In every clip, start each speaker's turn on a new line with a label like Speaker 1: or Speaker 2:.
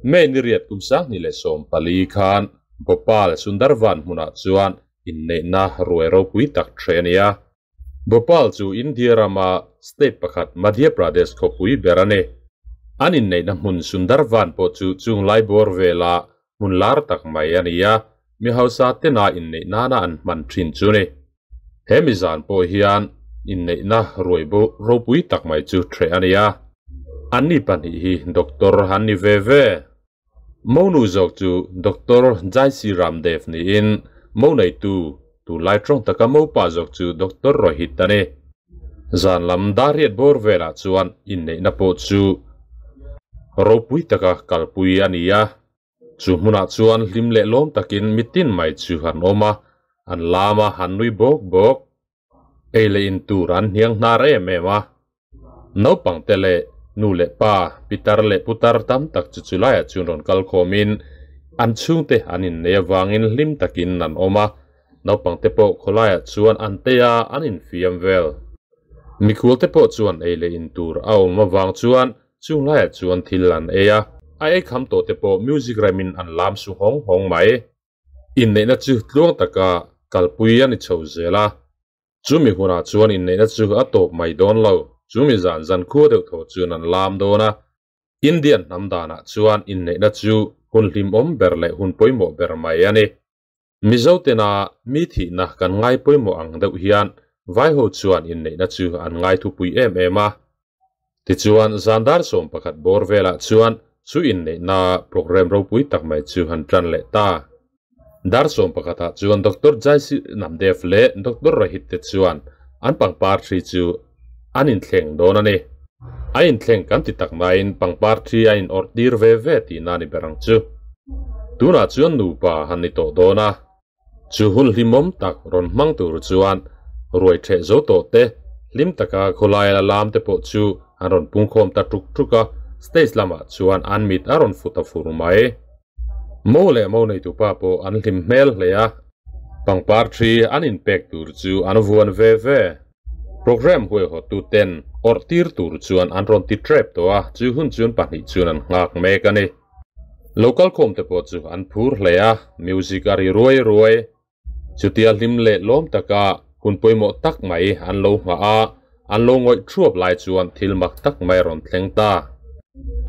Speaker 1: May ni riat kum 2014 khan Bhopal Sundarvan hmunah chuan inneihna ruai ropui tak the a ni a. Bhopal chu India rama state pakhat Madhya Pradesh khawpui ber a ni. An inneihna hmun Sundarvan pawh chu chunglai bawr vela hmun lar tak mai a ni a, mi hausa tena inneih nana an hman thin chu ni. He mi zan pawh hian inneihna ruai ropui tak mai chu the a ni a. Anni pahnih hi doctor an ni ve ve. Monu zawk chu Doctor Jaisi Ramdev niin mo neitu tunlai tawng taka mopa zawk chu Doctor Rohit a ni. Zan lam dar riat bawr velah chuan inneihna pawh chu ropui taka kalpui a ni a. Chu hmunah chuan hlim leh lawm takin mitin mai chu an awm a, an lam a, an nui bawk bawk. Ei leh in tur an hniang hnar em em a. Naupang te leh nu leh pa, pitar leh putar tam tak chu chulaiah chuan rawn kal khawmin an chhungte an innei avangin hlim takin an awm a. Naupang te pawh khawlaiah chuan an tei a, an infiam vel. Mikhual te pawh chuan ei leh in tur a awm avang chuan chunglaiah chuan thil an ei a. A ei kham tawh te pawh music remin an lam su hawng hawng mai. Inneihna chu tluang taka kalpui a ni chho zel a. Chumi hunah chuan inneihna chu a tawp mai dawn lo. Chumi zan zan khua deuh tho chuan an lam dawn a. Indian hnam danah chuan inneihna chu hun hlimawm ber leh hun pawimawh ber mai a ni. Mizo tena mi thihna kan ngai pawimawh ang deuh hian vaiho chuan inneihna chu an ngai thupui em em a. Tichuan zan dar 11 bawr velah chuan chu inneihna program ropui tak mai chu han tan leh ta. Dar 11ah chuan Doctor Jaisi Namdev leh Doctor Rohit te chuan an pangpar thi chu an inthleng dawn a ni. A inthleng kan ti tak nain pangpar thi a in awrh tir ve ve tihna ni ber ang chu. Tunah chuan nupa han ni tawh dawn a. Chu hun hlimawm tak rawn hmang tur chuan ruai theh zo tawh te, hlim taka khawlai la lam te pawh chu an rawn pungkhawm ta tuk tuk a, stage lamah chuan an mit a rawn fu ta fur mai. Mo leh mo neitupa pawh an hlim hmel hle a, pangpar thi an inpek tur chu an vuan ve ve. Program huaihawttu ten awrh tir tur chuan an rawn ti trep tawh a, chu hun chuan pahnih chuan an nghak mek a ni. Local khawm te pawh chu an phur hle a, music a ri ruai ruai. Chutia hlim leh lawm taka hun pawimawh tak mai an lo nghah a, an lo ngawih thuap lai chuan thil mak tak mai a rawn thleng ta.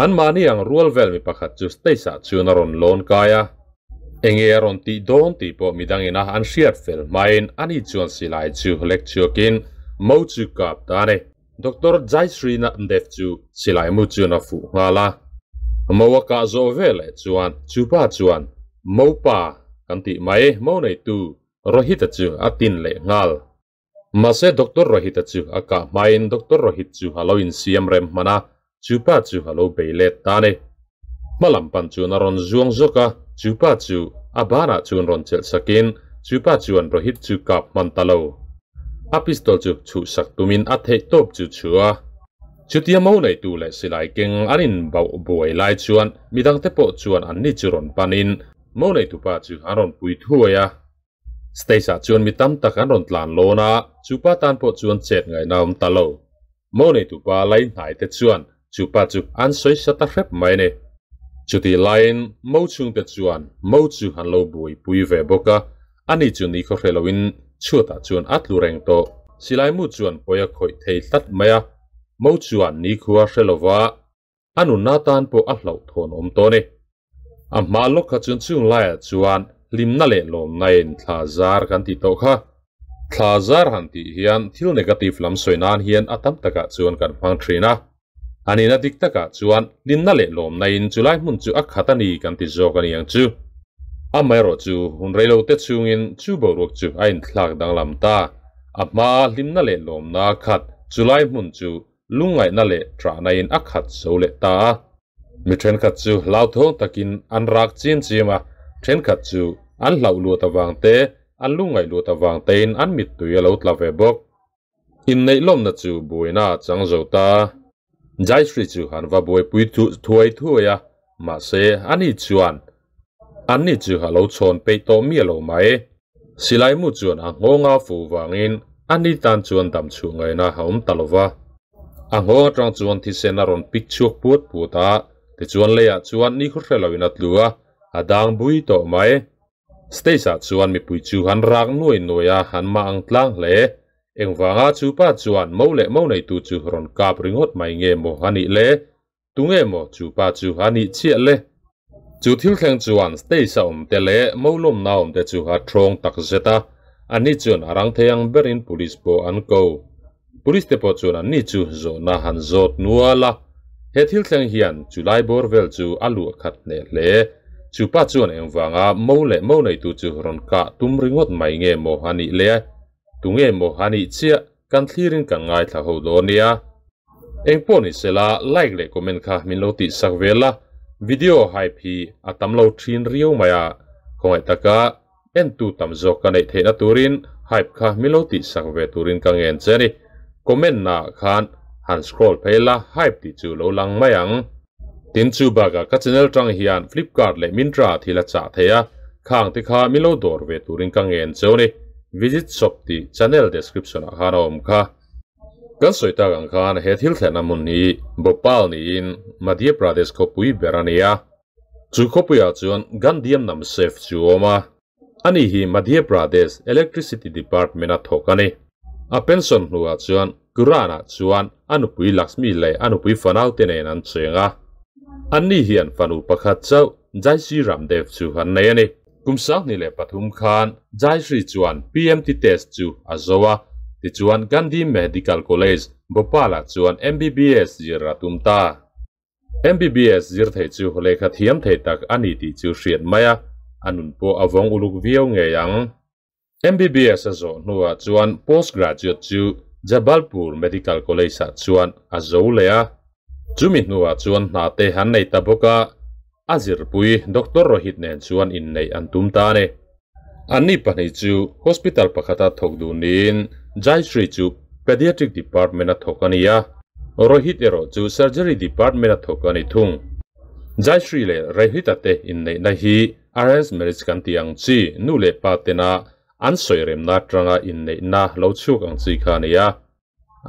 Speaker 1: Anmahni ang rual vel mi pakhat chu stage ah chuan a rawn lawn kai a. Enge a rawn tih dawn tih pawh midangin a an hriat fel hmain ani chuan silai chu lek chhuakin mo chu kap ta a ni. Doctor Jaishree Namdev chu silai mu chuan a fuh nghal a. Mo a kah zawh veleh chuan chupa chuan mo pa kan tih mai mo neitu Rohit-a chu a tin leh nghal. Mahse Doctor Rohit-a chu a kah hmain Doctor Rohit chu a lo insiam rem hman a, chupa chu a lo bei let ta a ni. Hmalam pan chuan a rawn zuang zawk a, chupa chu a banah chuan rawn chelh sakin chupa chuan Rohit chu kap hman ta lo. A pistol chu chhuhsak tumin a theih tawp chu chhu a. Chutia mo neitu leh silai keng an inbauh buai lai chuan midangte pawh chuan anni chu rawn panin mo neitupa chu an rawn pui thuai a. Stage ah chuan mi tam tak an rawn tlan lawn a, chupa tan pawh chuan chet ngaihna awm ta lo. Mo neitupa lai hnai te chuan chupa chu an sawi sa ta hrep mai a ni. Chutih laiin mo chhungte chuan mo chu an lo buaipui ve bawk a, ani chu ni khaw hre loin chhuatah chuan a tlu reng tawh. Silai mu chuan pawi a khawih thei tlat mai a, mo chuan ni khua hre lova a nunna tan pawh a hlauhthawn awm tawh a ni. A hma lawk kha chuan chung laiah chuan hlimna leh lawmna in thla zar kan tih tawh kha. Thla zar han tih hian thil negative lam sawi nan hian a tam takah chuan kan hmang thin a. A nihna dik takah chuan hlimna leh lawmna in chulai hmun chu a khat a ni kan ti zawk a ni ang chu. Amaherawh chu hun reilo te chungin chu boruak chu a inthlak danglam ta. A hmaa hlimna leh lawmna khat chulai hmun chu lungngaihna leh ṭahna in a khat zo leh ta a. Mi ṭhenkhat chu hlauthawng takin an rak chiam chiam a, ṭhenkhat chu an hlauh luat avang te, an lungngaih luat avang tein an mittui a lo tla ve bawk. Inneih lawmna chu buaina a chang zo ta. Jaishree chu an va buaipui thuai thuai a, mahse ani chuan anni chu a lo chhawn peih tawh miah lo mai. Silai mu chuan a nghawnga fuh vangin ani tan chuan dam chhuh ngaihna a awm ta lo va. A nghawng atang chuan thisen a rawn pik chhuak puat puat a, Tichuan leiah chuan nikhaw hre loin a tlu a, a dang bui tawh mai. Stage ah chuan mipui chu han rak nuai nuai a, an mah ang tlang hle. Engvanga chu pa chuan mo leh mo neitu chu rawn kap ringawt mai nge maw a nih le? Tunge maw chu pa chu a nih chiah le? Chu thil thleng chuan stage a awm te leh mo lawmna awm te chu a thawng tak zet a, anni chuan a rang thei ang berin police pawh an ko. Police te pawh chuan anni chu zawhna han zawt nual a, he thil thleng hian chu lai bawr vel chu a luah khat hneh hle. Chu pa chuan engvanga mo leh mo neitu chu rawn kah tum ringawt mai nge maw a nih le? Tunge maw a nih chiah? Kan thlirin kan ngaithla ho dawn nia. Engpawh ni sela like leh comment kha min lo tih sak vel a, video hype hi a tam lo thin riau mai a, khawngaih taka entu tam zawk ka neih theihna turin hype kha min lo tih sak ve turin ka ngen che a ni. Comment naah khan han scroll phei la hype tih chu lo lang mai ang. Tin chu bakah ka channel tang hian Flipkart leh Myntra thil a chah thei a, khang te kha min lo dawr ve turin ka ngen che a ni. Visit shop tih channel description ah khan a awm kha. Kan sawi tak ang khan he thil thlenna hmun hi Bhopal niin Madhya Pradesh khawpui ber a ni a. Chu khawpuiah chuan Gandhiam Namsef chu a awm a. Ani hi Madhya Pradesh Electricity Department-a thawk a ni. A pension hnuah chuan Kuran-ah chuan a nupui Lakshmi leh a nupui fanaute nen an cheng a. Anni hian fanu pakhat chauh Jaishree Ramdev chu an nei a ni. Kum 2003 khan Jaishree chuan PMT test chu a zo a, tichuan Gandhi Medical College, Bhopal-ah chuan MBBS zir a tum ta. MBBS zir thei chu lehkha thiam thei tak a ni tih chu hriat mai a, a nun pawh a vawng uluk viau ngei ang. MBBS a zawh hnuah chuan postgraduate chu Jabalpur Medical College-ah chuan a zo leh a. Chumi hnuah chuan hna te an nei ta bawk a, a zirpui Doctor Rohit nen chuan inneih an tum ta a ni. Anni pahnih chu hospital pakhata thawk duh niin Jaishree chu Pediatric Department-a thawk a ni a, Rohit erawh chu Surgery Department-a thawk a ni thung. Jaishree leh Rohit-a te inneihna hi Arranged marriage kan tih ang chi nu leh pa tena an sawi remna atanga inneihna lo chhuak ang chi kha a ni a.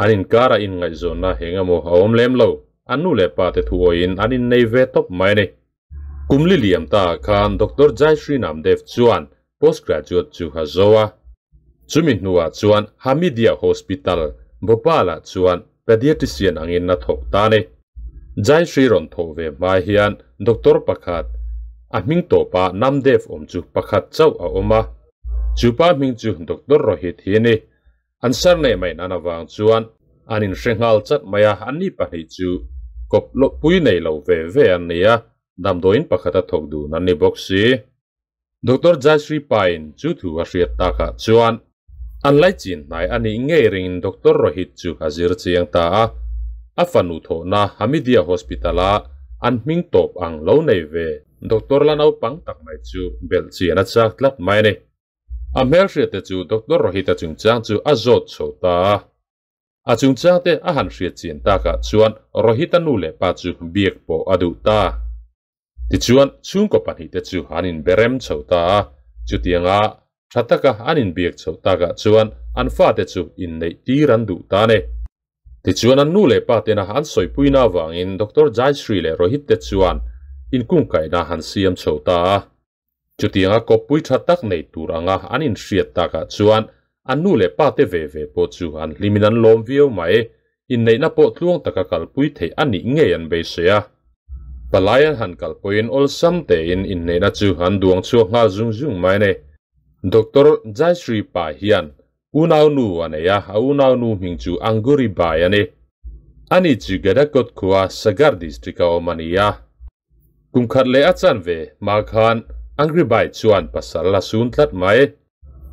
Speaker 1: An inkara inngaihzawnna eng emaw a awm lem lo, an nu leh pa te thu awiin an innei ve tawp mai a ni. Kum li liam ta ah khan Doctor Jaishree Namdev chuan postgraduate chu a zo a. Chumi hnuah chuan Hamidia Hospital, Bhopal-ah chuan pediatrician angin a thawk ta a ni. Jaishree rawn thawh ve hma hian doctor pakhat, a hming tawpa Namdev awm chu pakhat chauh a awm a. Chu pa hming chu Doctor Rohit hi a ni. An surname a inan avang chuan an inhre nghal chat mai a, anni pahnih chu kawp pui nei lo ve ve an ni a, damdawiin pakhat a thawk dun an ni bawk si. Doctor Jaishree Pain chu thu a hriat takah chuan an laichin hnai a nih ngei ringin Doctor Rohit chu a zir chiang ta a, a fanu thawhna Hamidia Hospital-a an hming tawp ang lo nei ve Doctor la naupang tak mai chu belh chian a chak tlat mai a ni. A hmelhriatte chu Doctor Rohit-a chungchang chu a zawt chho ta a. A chungchangte a han hriat chian takah chuan Rohit-a nu leh pa chu biak pawh a duh ta. Tichuan, chhungkaw pahnihte chu an inberem chho ta a, chutianga tha taka an inbiak chhoh takah chuan an fate chu inneih tir an duh ta a ni. Tichuan, an nu leh pa tena an sawipuina avangin Doctor Jaishree leh Rohit te chuan inkungkaihna an siam chho ta a. Chutianga kawppui tha tak nei tur anga an inhriat takah chuan an nu leh pa te ve ve pawh chu an hlimin an lawm viau mai. Inneihna pawh tluang taka kalpui theih a nih ngei an beisei a. Palai an han kal pawhin awlsam tein inneihna chu an duang chhuak nghal zung zung mai a ni. Doctor Jaishree pa hian unaunu a nei a, a unaunu hming chu Anguri Bai a ni. Ani chu Gadakot khua Sagar district-a awm a ni a. Kum khat leh a chan ve hma khan Angry Bai chuan pasal a sun tlat mai.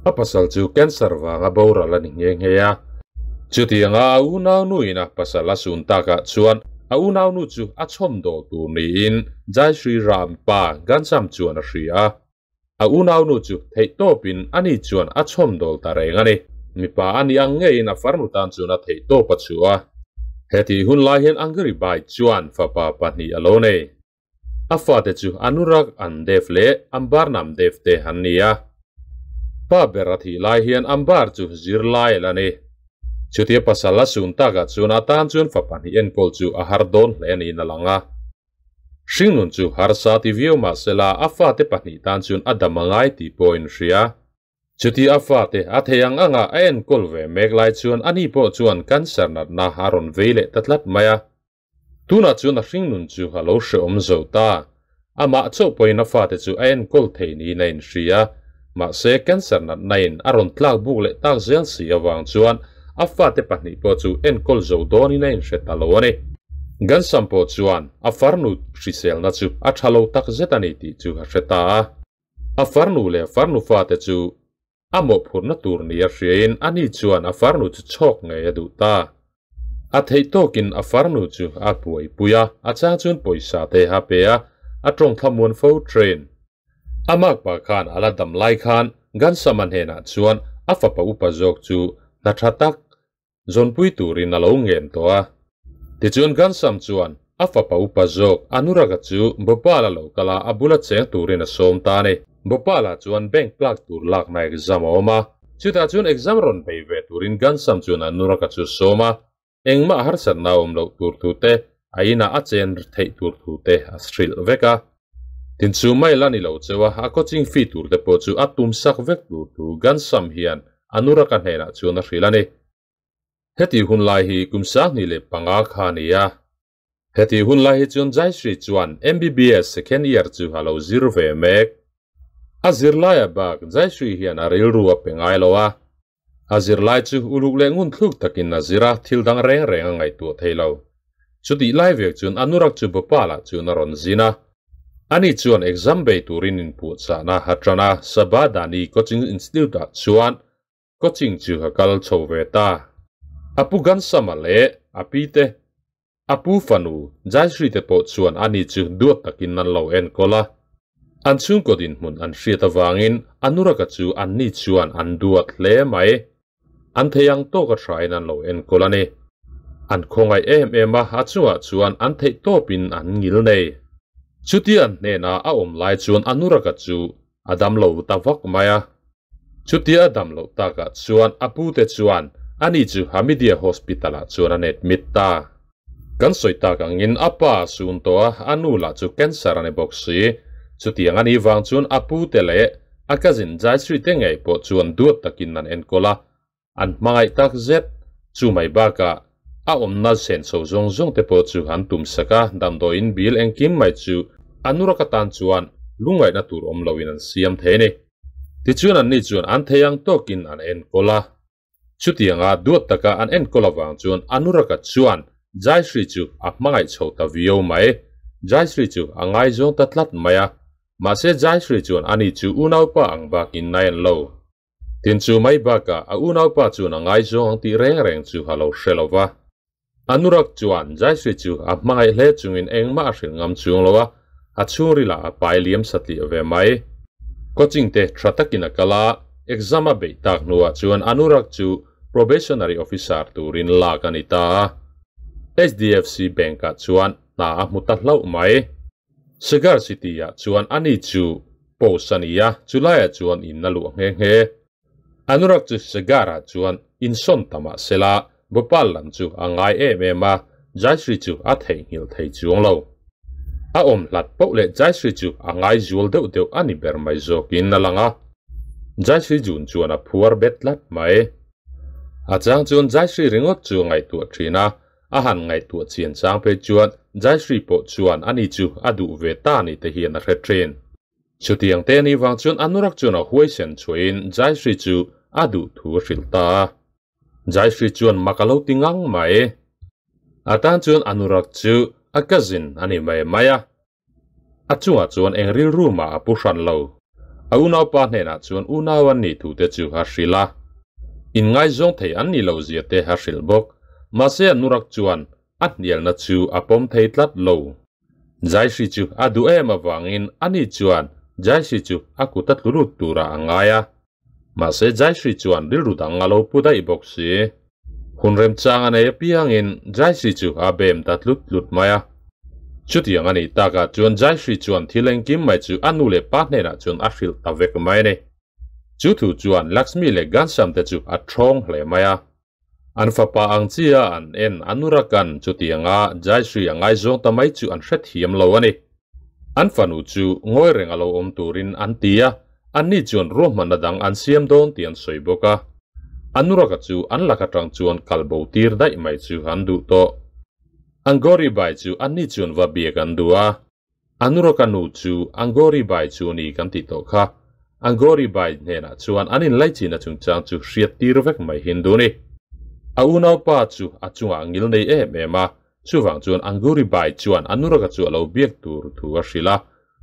Speaker 1: A pasal chu cancer vanga boral a ni nghe nghe a. Chutianga a unaunuin a pasal a sun takah chuan a unaunu chu a chhawmdawl tur niin Jaishree Ram pa Ghanshyam chuan a hria a. A unaunu chu theihtawpin ani chuan a chhawmdawl ta reng a ni. Mipa a nih ang ngeiin a farnu tan chuan a theihtawp a chhuah a. Hetih hun lai hian Angry Bai chuan fapa pahnih a lo nei. A fate chu Anurag Andev leh Ambar Namdev te an ni a. Pa ber a thih lai hian Ambar chu zirlai a la ni. Chutia pasal a sun takah chuan a tan chuan fa pahnih enkawl chu a har dawn hle niin a lang a. Hringnun chu harsa ti viau mah sela a fate pahnih tan chuan a dam a ngai tih pawh a inhria. Chuti a fate a thei ang anga a enkawl ve mek lai chuan ani pawh chuan cancer natna a rawn vei leh ta tlat mai a. Tunah chuan a hringnun chu a lo hrehawm zo ta. Amah chauh pawhin a fate chu a enkawl thei niin a inhria. Mahse cancer natna in a rawn tlak buk leh tak zel si avang chuan a fate pahnih pawh chu enkawl zo dawnin a inhre ta lo a ni. Gansam pawh chuan a farnu hriselna chu a tha lo tak zet a ni tih chu a hre ta a. A farnu leh farnu fate chu a mawhphurhna tur nia hriain ani chuan a farnu chu chhawk ngei a duh ta. A theih tawkin a farnu chu a buaipui a, a chang chuan pawisa te a pe a, a tawng thlamuan fo thin. A makpa khan a la dam lai khan Gansama hnenah chuan a fapa upa zawk chu hna tha tak zawnpui turin a lo ngen tawh a. Tichuan Gansam chuan a fapa upa zawk Anurag-a chu Bhopal-a lo kal a, a bula cheng turin a sawm ta a ni. Bhopal-ah chuan bank clerk tur lakna exam a awm a, chutah chuan exam rawn bei ve turin Gansam chuan Anurag-a chu a sawm a, engmah harsatna a awm loh tur thu te, a inah a chen theih tur thu te a hrilh vek a. Tin chu mai la ni lo cheu a, a coaching fee tur te pawh chu a tum sak vek tur thu Gansam hian Anurag-a hnenah chuan a hrilh a ni. Heti hun lai hi kum 2005 kha a ni a. Heti hun lai hi chuan Jaishree chuan MBBS second year chu a lo zir ve mek. A zirlaia bak Jaishree hian a rilru a pe ngai lo a. A zirlai chu uluk leh ngunthluk takin a zir a, thil dang reng reng a ngaihtuah thei lo. Chutih lai vek chuan Anurak chu Bhopal-ah chuan a rawn zin a. Ani chuan exam bei turin inpuahchahna a tan a, Sabadani Coaching Institute-ah chuan Coaching chu a kal chho ve ta. A pu Gansama leh a pi te, a pu fanu Jaishree te pawh chuan ani chu duat takin an lo enkawl a. An chhungkaw dinhmun an hriat avangin Anurag-a chu anni chuan an duat hle mai. An thei ang tawka hrain an lo enkawl a ni. An khawngaih em em a, a chungah chuan an theih tawpin an ngil nei. Chuti an hnenah a awm lai chuan Anurag-a chu a damlo ta vak mai a. Chutia a dam loh takah chuan a pute chuan ani chu Hamidia Hospital-ah chuan an admit ta. Kan sawi tak angin a pa a sun tawh a, a nu lah chu cancer a ni bawk si. Chutiang a nih vang chuan a pute leh a cousin Jaishree te ngei pawh chuan duat takin an enkawl a, an hmangaih tak zet. Chu mai bakah a awmna senso zawng zawng te pawh chu an tum sak a, damdawiin bil engkim mai chu a nu rak atan chuan lungngaihna tur awm loin an siam thei a ni. Tichuan anni chuan an thei ang tawkin an enkawl a. Chutianga duat taka an enkawl avang chuan Anurag-a chuan Jaishree chu a hmangaih chho ta viau mai. Jaishree chu a ngaizawng ta tlat mai a. Mahse Jaishree chuan ani chu unaupa ang bakin a en lo. Tin chu mai bakah a unaupa chuan a ngaizawng ang tih reng reng chu a lo hre lo va. Anurag chuan Jaishree chu a hmangaih hle chungin engmah a hrilh ngam chung lo a, a chhungrilah a pai liam satliah ve mai. Coaching te tha takin a kal a, exam a beih tak hnuah chuan Anurag chu probationary officer turin lak a ni ta a. HDFC Bank-ah chuan hna a hmu ta hlauh mai. Sagar City-ah chuan ani chu post a ni a, chulaiah chuan in a luah nghe nghe. Anurag chu Sagar-ah chuan insawn ta mah sela, Bhopal lam chu a ngai em em a, Jaishree chu a theihnghilh thei chuang lo. A awm hlat poh leh Jaishree chu a ngai zual deuh deuh a ni ber mai zawkin a lang a. Jaishree jun chuan a phuar bet tlat mai. A chang chuan Jaishree ringawt chu a ngaihtuah thin a, a han ngaihtuah chian chang phei chuan Jaishree pawh chuan ani chu a duh ve ta ni te hian a hre thin. Chutiang te ni vang chuan Anurak chuan a huaisen chhuahin Jaishree chu a duh thu a hrilh ta a. Jaishree chuan mak a lo ti ngang mai. A tan chuan Anurak chu a cousin a ni mai mai a. A chungah chuan eng rilru mah a pu hran lo. A unaupa hnenah chuan unau an nih thu te chu a hrilh a. Inngaizawng thei an nih loh zia te a hrilh bawk. Mahse Anurak chuan a hnialna chu a pawm thei tlat lo. Jaishree chu a duh em avangin ani chuan Jaishree chu a kut a tlu lut turah a ngai a. Mahse Jaishree chuan rilru dang a lo pu daih bawk si. Hun remchang a nei apiangin Jaishree chu a bem ta tlut tlut mai a. Chutiang a nih takah chuan Jaishree chuan thil engkim mai chu a nu leh pa hnenah chuan a hrilh ta vek mai a ni. Chu thu chuan Lakshmi leh Ghanshyam te chu a thawng hle mai a. An fapa ang chia an en Anurakan chutianga Jaishree a ngaizawng ta mai chu an hrethiam lo a ni. An fanu chu ngawi reng a lo awm turin an ti a, anni chuan ruahmanna dang an siam dawn tih an sawi bawk a. Anurag-a chu an lak atang chuan kal bo tir daih mai chu an duh tawh. Angori Bai chu anni chuan va biak an duh a. Anurag-a nu chu Angori Bai chu a ni kan tih tawh kha. Angori Bai hnenah chuan an inlaichinna chungchang chu hriat tir vek mai hi an duh a ni. A unaupa chu a chungah ngil nei em em a, chuvang chuan Anguri Bai chuan Anurag-a chu a lo biak tur thu a hrilh a,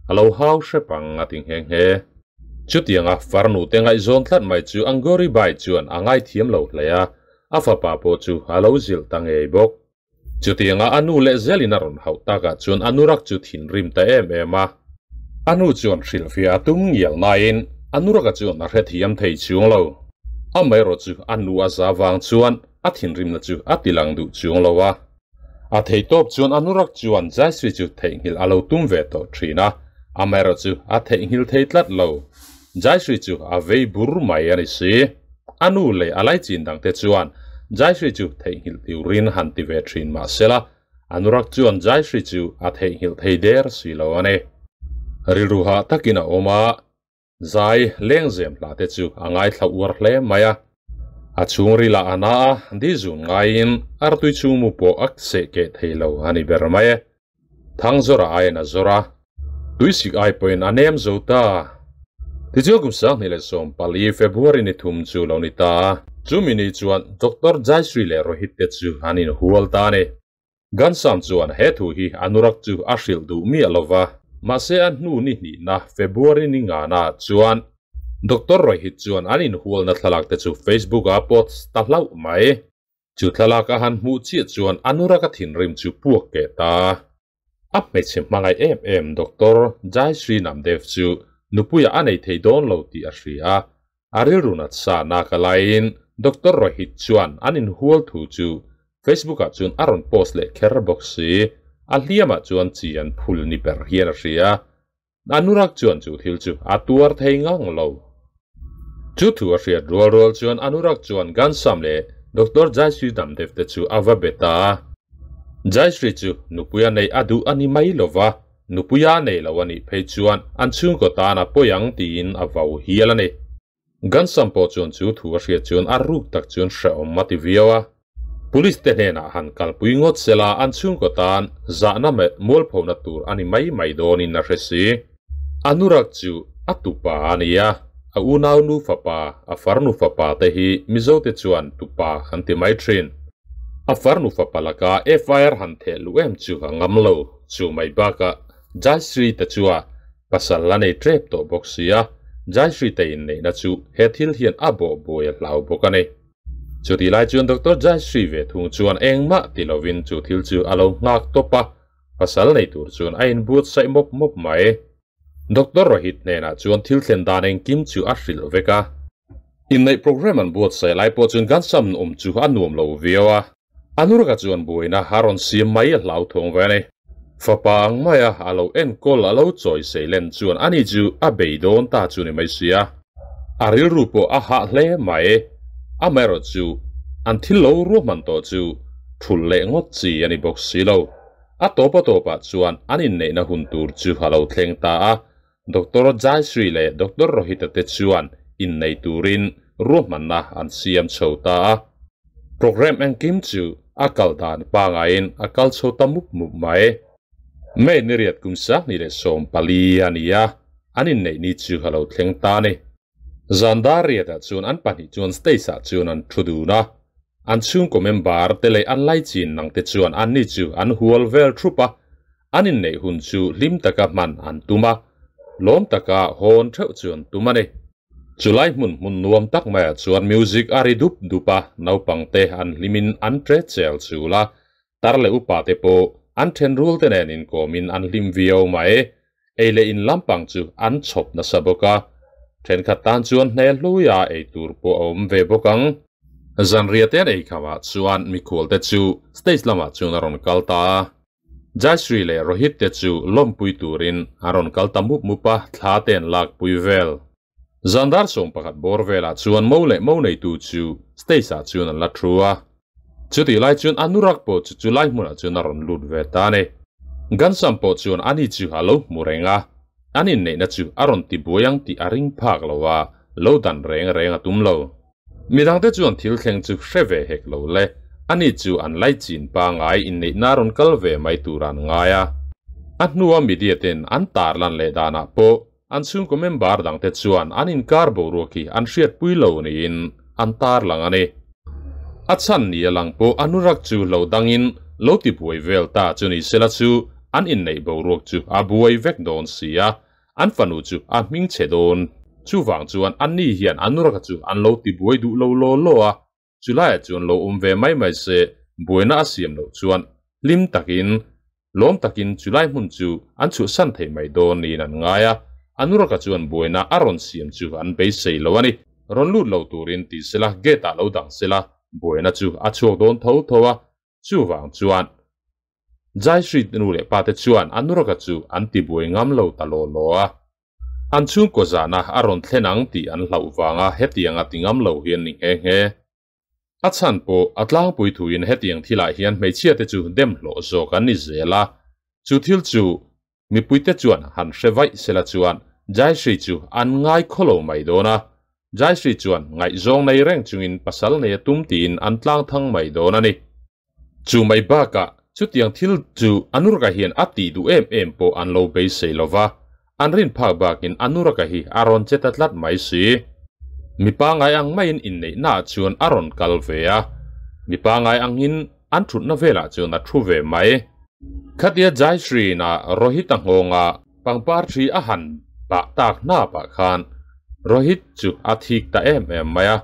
Speaker 1: a lo hau hrep ang a ti nghe nghe. Chutianga farnu te ngaihzawn tlat mai chu Anguri Bai chuan a ngaithiam lo hle a, a fapa pawh chu a lo zilh ta ngei bawk. Chutianga a nu leh zelin a rawn hauh takah chuan Anurag chu thinrim ta em em a. A nu chuan hrilhfiah a tum ngial nain Anurag-a chuan a hrethiam thei chuang lo. Amaherawh chu a nu a za vang chuan a thinrimna chu a ti lang duh chuang lo a. A theihtawp chuan Anurag chuan Jaisri chu theihnghilh a lo tum ve tawh thin a, amaherawh chu a theihnghilh thei tlat lo. Jaisri chu a vei bur mai a ni si. A nu leh a laichin dangte chuan Jaisri chu theihnghilh tiurin han ti ve thin mah sela, Anurag chuan Jaisri chu a theihnghilh thei der si lo a ni. Rilru hah takin a awm a, zai lengzem hla te chu a ngaithla uar hle mai a. A chhungril ah a na a, di zun ngaiin artui chhungmu pawh a seh keh thei lo a ni ber mai e. Thangzawra aiin a zawr a, tuisik ai pawhin a nem zo ta. Tichuan kum 2014 February ni thum chu lo ni ta a. Chumi ni chuan Doctor Jaishree leh Rohit te chu an inhual ta a ni. Ghanshyam chuan he thu hi Anurag chu a hrilh duh miah lo va. Mahse a hnu ni hnihna February ni ngana chuan Doctor Rohit chuan an inhualna thlalak te chu Facebook ah post ta hlauh mai. Chu thlalak a han hmuh chiah chuan Anurag a thinrim chu puak keh ta. A hmeichhe hmangaih em em Doctor Jaishree Namdev chu nupuiah a nei thei dawn lo tih a hria a. A rilru nat sa nak a laiin Doctor Rohit chuan an inhual thu chu Facebook ah chuan a rawn post leh kher bawk si. A hliamah chuan chi an phul ni ber hian a hria. Anurag chuan chu thil chu a tuar thei ngang lo. Chu thu a hriat rual rual chuan Anurag chuan Ghanshyam leh Doctor Jaishree Damdev te chu a va be ta a. Jaishree chu nupuia neih a duh a ni mai lo va, nupuia a nei lo a nih phei chuan an chhungkaw tan a pawi ang tiin a vau hial a ni. Ghanshyam pawh chuan chu thu a hriat chuan a ruk tak chuan hrehawm a ti viau a. Police te hnenah han kalpui ngawt sela an chhungkaw tan zahna meh mualphona tur a ni mai mai dawnin a hre si. Anurag chu a tupa a ni a, a unau nu fapa, a farnu fapa te hi Mizo te chuan tupa kan ti mai thin. A farnu fapa laka FIR han theh luh em chu a ngam lo, chu mai bakah Jaishree te chua Pasal a nei tep tawh bawk si a, Jaishree te inneihna chu he thil hian a bawh buai a hlau bawk a ni. Chutih lai chuan Doctor Jaishree ve thung chuan engmah ti lovin chu thil chu a lo nghak tawp a, pasal nei tur chuan a inbuatsaih mawp mawp mai. Doctor Rohit hnenah chuan thil thlen dan engkim chu a hrilh vek a. Inneih program an buatsaih lai pawh chuan Ghanshyam awm chu a nuam lo viau a. Anurag-a chuan buaina a rawn siam mai a hlauthawng ve a ni. Fapa ang maia a lo enkawl a lo chawi seilen chuan ani chu a bei dawn ta chu ni mai sia. A rilru pawh a hah hle mai. Amaherawh chu an thil lo ruahman tawh chu thul leh ngawt chi a ni bawk si lo. A tawp a tawpah chuan an inneihna hun tur chu a lo thleng ta a. Doctor Jaishree leh Doctor Rohit-a te chuan innei turin ruahmanna an siam chho ta a. Programme engkim chu a kal dan pangaiin a kal chho ta mup mup mai. May ni riat kum 2014 a ni a, an inneih ni chu a lo thleng ta a ni. Zan dar riatah chuan an pahnih chuan stage-ah chuan an thu dun a, an chhungkaw member te leh an laichin nang te chuan anni chu an hual vel thup a, an inneih hun chu hlim taka hman an tum a, lawm taka hawn theuh chu an tum a ni. Chulai hmun hmun nuam tak maiah chuan music a ri dup dup a, naupangte an hlimin an tre chel chul a, tar leh upa te pawh an thenrual te nen inkawmin an hlim viau mai. Ei leh in lampang chu an chhawp nasa bawk a, thenkhat tan chuan hne hluia ei tur pawh a awm ve bawk ang. Zanriah te an ei khamah chuan mikhual te chu stage lamah chuan a rawn kal ta a. Jaishree leh Rohit te chu lawmpui turin an rawn kal ta mup mup a, thla te an lakpui vel. Zan dar 11 bawr velah chuan mo leh mo neitu chu stage ah chuan an la thu a. Chutih lai chuan Anurag pawh chu chulai hmunah chuan a rawn lut ve ta a ni. Ghanshyam pawh chuan ani chu a lo hmu reng a, an inneihna chu a rawn ti buai ang tih a ring phak lo a, lo dan reng reng a tum lo. Midangte chuan thil thleng chu hre ve hek lo le, ani chu an laichin pangai inneihna rawn kal ve mai tur an ngai a. A hnua media ten an tarlan leh danah pawh an chhungkaw member dangte chuan an inkar boruak hi an hriatpui lo niin an tarlang a ni. A chhan ni a lang pawh Anurag chu lo dangin lo ti buai vel ta chu ni sela chu an inneih boruak chu a buai vek dawn si a, an fanu chu a hming chhe dawn. Chuvang chuan anni hian Anurag-a chu an lo ti buai duh lo law law a, chulaiah chuan lo awm ve mai mai se buaina a siam loh chuan hlim takin Lawm takin chulai hmun chu an chhuahsan thei mai dawn niin an ngai a, Anurag-a chuan buaina a rawn siam chu an beisei lo a ni. Rawn lut lo turin ti sela gate-ah lo dang sela buaina chu a chhuak dawn tho tho a, chuvang chuan Jai Shri nu leh pate chuan Anurag-a chu an tibuai ngam lo ta law law a. An chhungkaw zahna a rawn thlen ang tih an hlauh vanga hetianga ti ngam lo hi an ni nghe nghe. A chhan pawh a tlangpui thuin hetiang thilah hian hmeichhiate chu dem hlawh zawk an ni zel a, chu thil chu mipuite chuan han hre vaih sela chuan Jaishree chu an ngai khawlo mai dawn a, Jaishree chuan ngaihzawng nei reng chungin pasal nei a tum tiin an tlang thang mai dawn a ni. Chu mai bakah chutiang thil chu Anurag-a hian a tih duh em em pawh an lo beisei lo va, an rin phak bakin Anurag-a hi a rawn che ta tlat mai si. Mi pangai ang maiin inneihnaah chuan a rawn kal ve a, mi pangai angin an thutna velah chuan a thu ve mai. Khatia Jaishree-na Rohit-a nghawnga pangpar thi a han bah tak hnapah khan Rohit chu a thik ta em em mai a,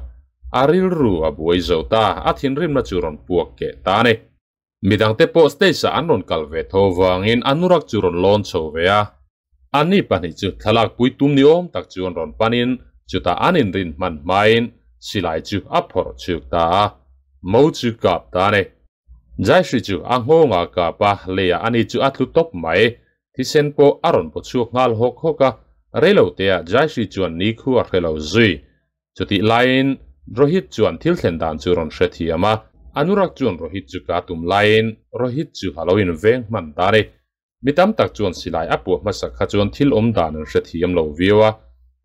Speaker 1: A rilru a buai zo ta, a thinrimna chu rawn puak keh ta a ni. Midangte pawh stage-ah an rawn kal ve tho vangin Anurag chu rawn lawn chho ve a. Anni pahnih chu thlalak pui tum ni awm tak chu an rawn panin chutah an inrin hman hmain silai chu a phawrh chhuk ta a, mo chu kap ta a ni. Jaishree chu a nghawng a kap a, leiah ani chu a tlu tawp mai. Thisen pawh a rawn paw chhuak nghal hawk hawk a, reiloteah Jaishree chuan ni khu a hre lo zui. Chutih laiin Rohit chuan thil thlen dan chu rawn hre thiam a, Anurag chuan Rohit chu ka tum laiin Rohit chu a lo inveng hman ta a ni. Mi tam tak chuan silai a puah hmasak kha chuan thil awm dan an hre thiam lo viau a,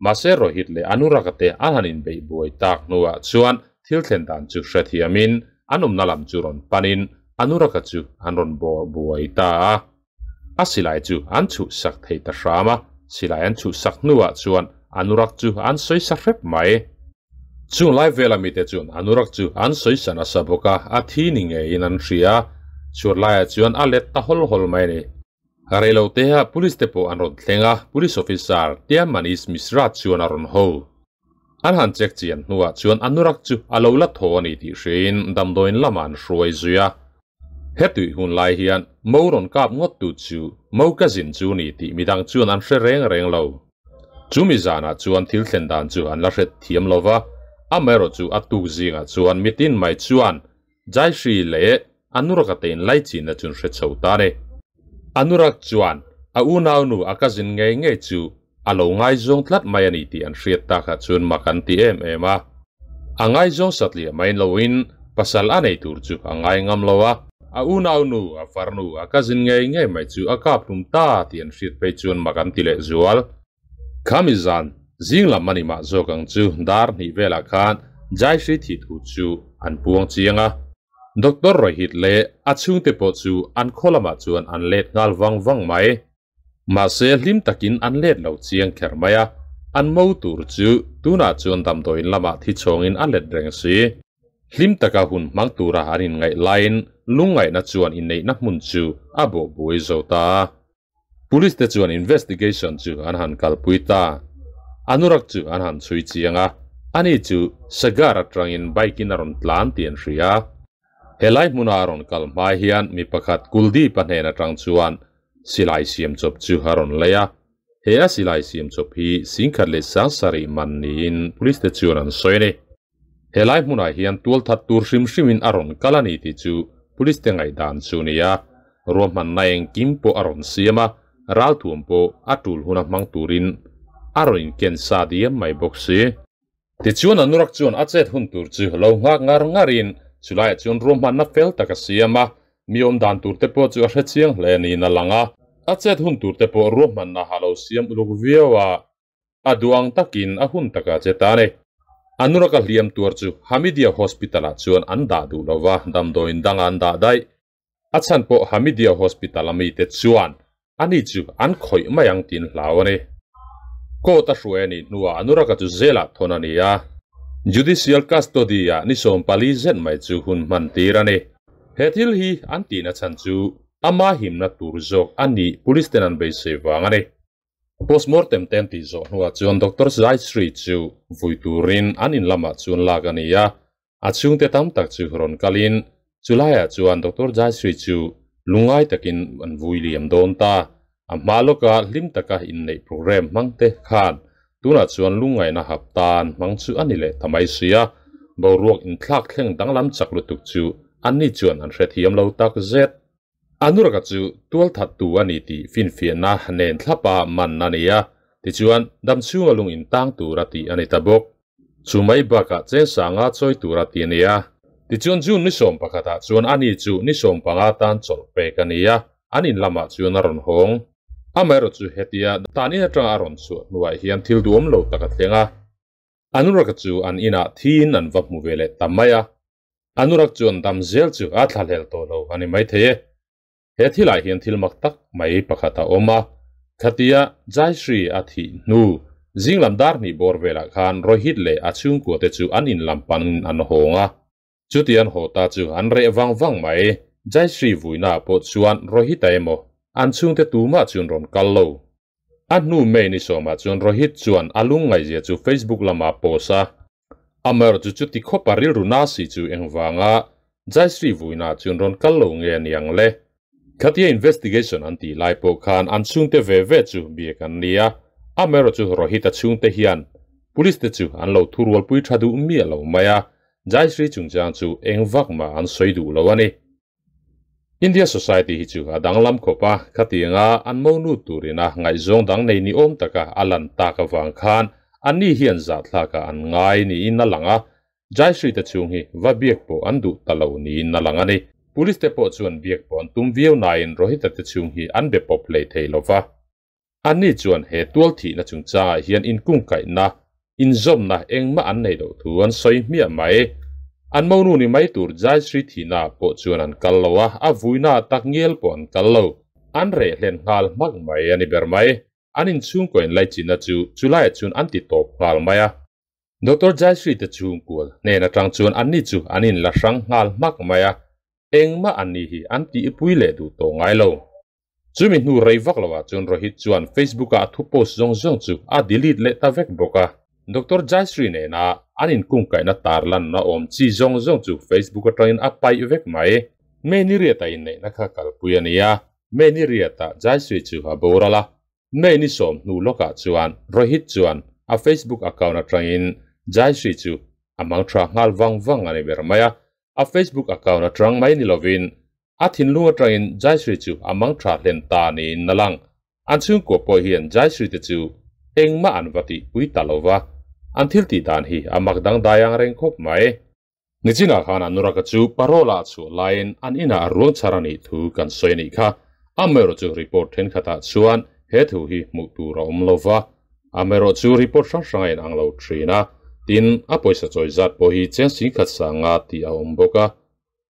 Speaker 1: mahse Rohit leh Anurag-a te an han inbeih buai tak hnuah chuan thil thlen dan chu hre thiamin an awmna lam chu rawn panin Anurag-a chu an rawn bawr buai ta a. A silai chu an chhuhsak thei ta hram a, silai an chhuhsak hnuah chuan Anurag chu an sawisa hrep mai. Chung lai vela mite chuan Anurag chu an sawisa nasa bawk a, a thi ni ngeiin an hria. Chhuat laiah chuan a let ta hawl hawl mai a ni. Reiloteha police te pawh an rawn thleng a, police officer Tia Manish Mishra chuan a rawn ho. An han check chian hnuah chuan Anurag chu a lo la thaw a ni tih hriain damdawiin lamah an hruai zui a. Hetui hun lai hian mo rawn kap ngawt tu chu mo ka zin chu ni tih midang chuan an hre reng reng lo. Chumi zanah chuan thil thlen dan chu an la hret thiam lo va, amaherawh chu a tuk zingah chuan mitin mai chuan Jaishree leh Anurag-a te in laichinna chu an hre chho ta a ni. Anurag chuan a unaunu a ka zin ngei ngei chu a lo ngaizawng tlat mai a ni tih an hriat takah chuan mak an ti em em a. A ngaizawng satliah mai loin pasal a nei tur chu a ngai ngam lo a. A unaunu, a farnu, a cousin ngei ngei mai chu a kap hlum ta tih an hriat phei chuan mak an ti leh zual. Khami zan, zing lam a ni mah zawk ang chu dar hnih velah khan Jaishree thih thu chu an puang chiang a. Doctor Rohit leh a chhungte pawh chu an khaw lamah chuan an let nghal vang vang mai. Mahse hlim takin an let lo chiang kher mai a, an mo tur chu tunah chuan damdawiin lamah thi chhawngin a let reng si. Hlim taka hun hmang tura an inngaih laiin lungngaihna chuan inneihna hmun chu a bawh buai zo ta a. Police te chuan investigation chu an han kalpui ta. Anurag chu an han chhui chiang a, ani chu Sagar atangin bike in a rawn tlan tih an hria. Helai hmuna a rawn kal hma hian mi pakhat Kuldeep a hnen atang chuan silai siam chawp chu a rawn lei a. He a silai siam chawp hi singkhat leh sangsarih man niin police te chuan an sawi a ni. Helai hmunah hian tualthat tur hrim hrimin a rawn kal a ni tih chu police te ngaihdan chu a ni a. Ruahmanna engkim pawh a rawn siam a, ralthuam pawh a tul huna hmang turin a rawn inken sa diam mai bawk si. Tichuan Anurag chuan a chet hun tur chu lo nghak ngar ngarin chulaiah chuan ruahmanna fel tak a siam a, Mi awm dan tur te pawh chu a hre chiang hle niin a lang a, a chet hun tur te pawh ruahmanna a lo siam uluk viau a, a duh ang takin a hun taka che ta a ni. Anurag-a hliam tuar chu Hamidia Hospital-ah chuan an dah duh lo va, damdawiin danga an dah daih. A chhan pawh Hamidia Hospital a mite chuan ani chu an khawih mai ang tiin hlau a ni. Court a hruai a nih hnuah Anurag-a chu zelah thawn a ni a, Judicial Custody-ah ni 14 zet mai chu hun hman tir a ni. He thil hi an tihna chhan chu ama himna tur zawk a nih police ten an beisei vang a ni. Postmortem te an tih zawh hnuah chuan Doctor Zai Sri chu vui turin an in lamah chuan lak a ni a, a chhungte tam tak chu rawn kalin chulaiah chuan Doctor Zai Sri chu lungngai takin an vui liam dawn ta. A hma lawka hlim taka inneih programme hmang te khan tunah chuan lungngaihna hap tan hmang chu a ni leh ta mai si a, boruak inthlak thleng danglam chak lutuk chu anni chuan an hrethiam lo tak zet. Anurag-a chu tualthattu a ni tih finfiahna nen thlapa man a ni a, tichuan damchhunga lung intang tura tih a ni ta bawk. Chu mai bakah chengsanga chawi tura tih a ni a. Tichuan June ni 11 ah chuan ani chu ni 15 tan chawlh pek a ni a, an in lamah chuan a rawn hawng. Amaherawhchu chu hetia tan in atanga a rawn chhuah hnuah hian thil duhawm lo tak a thleng a. Anurag-a chu an inah thiin an va hmu ve leh ta mai a. Anurag chuan dam zel chu a thlahlel tawh lo a ni maithei e. He thilah hian thil mak tak mai pakhat a awm a, khatia Jaishree a thih hnu zinglam dar hnih bawr velah khan Rohit leh a chhungkua te chu an inlam panin an hawng a. Chuti an haw ta chu an reh vang vang mai. Jaishree vuinaah pawh chuan Rohit-a emaw an chhungte tumah chuan rawn kal lo. A hnu May ni 10 ah chuan Rohit chuan a lungngaihzia chu Facebook lamah a post a. Amaherawhchu chu chuti khawp a rilru na si chu engvanga Jaishree vuina chuan rawn kal lo nge a ni ang le? Khatia investigation an tih lai pawh khan an chhungte ve ve chu biak an ni a, amaherawhchu Rohit-a chhungte hian police te chu an lo thurualpui tha duh miah lo mai a, Jaishree chungchang chu eng vak mah an sawi duh lo a ni. India society hi chu a danglam khawp a, khatianga an monu turina ngaihzawng dang nei ni awm taka a lan tak avang khan anni hian zahthlakah an ngai niin a lang a, Jaishree te chhung hi va biak pawh an duh ta lo niin a lang a ni. Police te pawh chuan biak pawh an tum viau nain Rohit-a te chhung hi an be pawp hlei thei lo va. Anni chuan he tual thihna chungchangah hian inkungkaihna, inzawmna engmah an nei loh thu an sawi hmiah mai. An monu ni mai tur Jaishree thihnaah pawh chuan an kal lo a, a vuinaah tak ngial pawh an kal lo. An reh hlen nghal hmak mai a ni ber mai. An inchhungkaw inlaichinna chu chulaiah chuan an ti tawp nghal mai a. Doctor Jaishree te chhungkual hnen atang chuan anni chu an inla hrang nghal hmak mai a, engmah anni hi an tihpui leh duh tawh ngai lo. Chumi hnu rei vak lovah chuan Rohit chuan Facebook-a a thu post zawng zawng chu a delete leh ta vek bawk a. Doctor Jaishree nena an inkungkaihna tarlanna awm chi zawng zawng chu Facebook atangin a paih vek mai. May ni riata inneihna kha kalpui a ni a, May ni riata Jaishree chu a boral a. May ni 10 hnu lawkah chuan Rohit chuan a Facebook account atangin Jaishree chu a mang tha nghal vang vang a ni ber mai a. A Facebook account atang mai ni lovin A thinlung atangin Jaishree chu a mang tha hlen ta niin a lang. An chhungkua pawh hian Jaishree te chu engmah an va tihpui ta lo va, an thil tih dan hi a mak dangdai ang reng khawp mai. Nichinah khan Anurag-a chu parole-ah a chhuah laiin an inah a ruang chhar a nih thu kan sawi a nih kha. Amaherawhchu report thenkhatah chuan he thu hi hmuh tur a awm lo va, amaherawhchu report hrang hrang a inang lo thin a, tin, a pawisa chawi zat pawh hi cheng singkhat sanga tih a awm bawk a.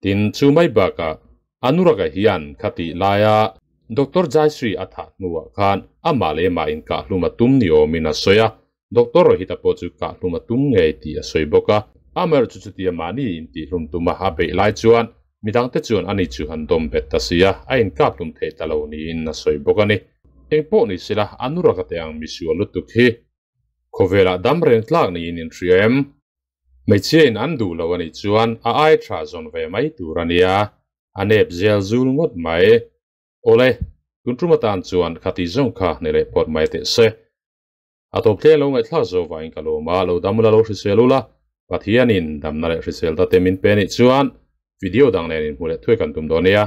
Speaker 1: Tin, chu mai bakah Anurag-a hian khatih laia Doctor Jaishree a thah hnuah khan amah leh amah inkahhlum a tum ni awmin a sawi a, Doctor Rohit-a pawh chu kahhlum a tum ngei tih a sawi bawk a. Amaherawhchu chutia mahni intihhlum tuma a beih lai chuan midangte chuan ani chu an dawm bet ta si a, a inkaphlum thei ta lo niin a sawi bawk a ni. Engpawh ni sela Anurag-a te ang misual lutuk hi khawvelah dam reng tlak niin inhria em? Hmeichhia in an duh lo a nih chuan a ai tha zawn ve mai tur a nia, a nep zel zul ngawt mai. Awle, tun tum atan chuan khati zawng kha ni leh phawt mai teh se. A tawp tleng lo ngaihthlak zo vangin ka lawm a, lo dam ula lo hrisel ula, Pathianin damna leh hrisel ta te min pe nih chuan video dang nen inhmu leh thuai kan tum dawn nia.